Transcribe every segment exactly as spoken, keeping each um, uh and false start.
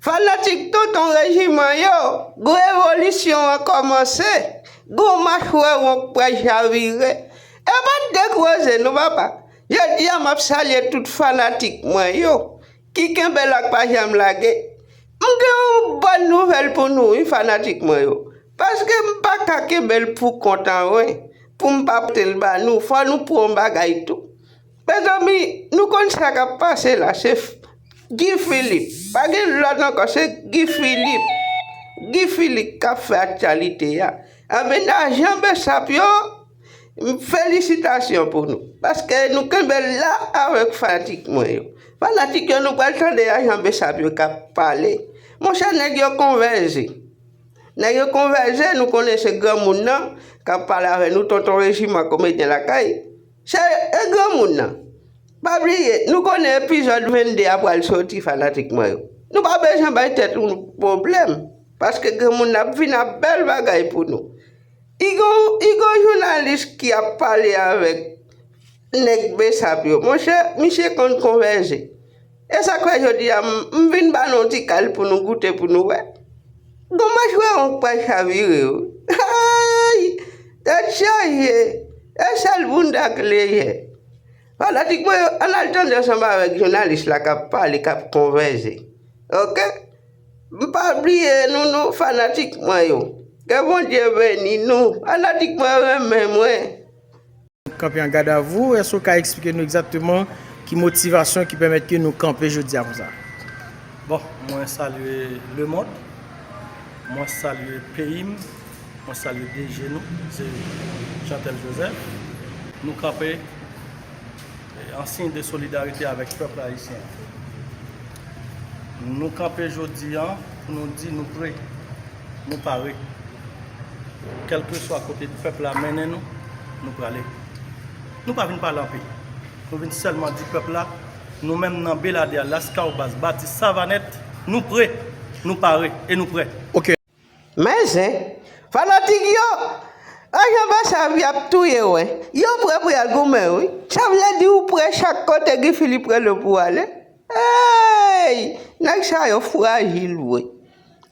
Fanatik tonton rejiman yo, gwo revolisyon an kòmanse, gwo machwè wonk pral chavire. E pa t dekouraje nou, papa. Jodi a, m ap salye tout fanatik mwen yo ki kenbe la k pa janm lage. M gen yon bòn nouvèl pou nou, wi, fanatik mwen yo. Paske m pa ka kenbe l pou kont an mwen, pou m pa pote l ba nou. Fò nou pran yon bagay tou. Mezanmi, nou konn sa k ap pase la, se Guy Philippe. Pa gen lòt ankò, se Guy Philippe. Guy Philippe k ap fè aktyalite a. Anben, ajan Bsap yo, felisitasyon pou nou. Paske nou kenbe la avèk fanatik mwen yo. Fanatik yo, nou pral tande ajan Bsap yo k ap pale. Monchè, nèg yo konvèje. Nèg yo konvèje, nou konnen se granmoun nan k ap pale avè nou, tonton rejiman komedyen lakay. Se e granmoun nan. Pa bliye, nou konnen epizòd vennde a pral soti, fanatik mwen yo. Nou pa bezwen bay tèt nou pwoblèm, paske granmoun nan ap vin ap bèl bagay pou nou. Igon, igon jounalis ki ap pale avèk nèg Bsap yo. Monchè, misye konn konvèje. E sa k fè jodi a, m, m vin ba nou yon ti kal pou nou goute, pou nou wè. Gon machwè wonk pral chavire, wi. Ay! Tèt chaje! E sèl bounda k lejè. Fanatik mwen yo, ann al tande ansanm avèk jounalis la k ap pale, k ap konvèje. Oke? M pa bliye nou, non, fanatik mwen yo. Ke Bondye beni nou. Fanatik mwen yo renmen mwen. Kanpe an gadavou, èske w ka eksplike nou egzakteman ki motivasyon ki pèmèt ke nou kanpe jodi a konsa? Bon, mwen salye lemond, mwen salye peyi m, mwen salye D G nou, se Jeantel Joseph. Nou kanpe an siy de solidarite avèk pèp ayisyen. Nou kanpe jodi a pou nou di nou pre, nou pare. Kèlkeswa kote pèp la mennen nou, nou prale. Nou pa vin pale anpil. Nou vin sèlman di pèp la, nou menm nan Beladè, Laskawbas, Batis, Savanèt, nou pre, nou pare e nou prè. Ok. Men zen, fanatik yo, ajan Bsap y ap touye w, wi. Yo prè pou y al goumen, wi. Sa vle di ou prè chak kote Guy Philippe rele w pou w ale. Ey! Nèg sa yo frajil vre.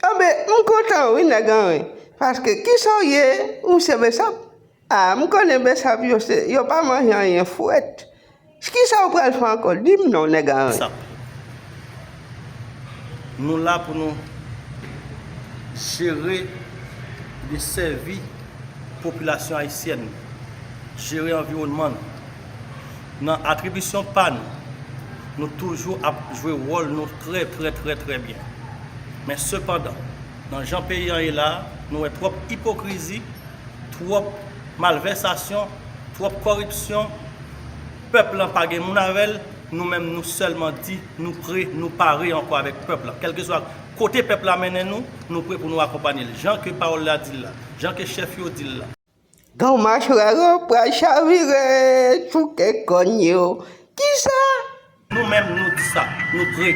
Anben, m kontan wi nèg anyen. Paske kisa w ye, ou se Bsap? A, m konnen Bsap yo se, yo pa manje anyen frèt. Kisa w pral fè ankò? Di m non, nèg anyen. Bsap. Nou la pou nou jere, desèvi popilasyon ayisyèn, jere anviwònman nou. Nan atribisyon pa nou, nou toujou ap jwe wòl nou trè, trè, trè, trè byen. Men sepandan, nan jan peyi an ye la, nou wè twòp ipokrizi, twòp malvèsasyon, twòp kòripsyon. Pèp lan pa gen moun avè l, nou menm nou sèlman di nou pre, nou pare ankò avèk pèp lan. Kèlkeswa kote pèp la mennen nou, nou pre pou nou akonpanye l. Jan ke pawòl la di l la, jan ke chèf yo di l la. Gon machwè yo pral chavire, tchouke kòn yo. Kisa? Nou menm nou di sa, nou pre.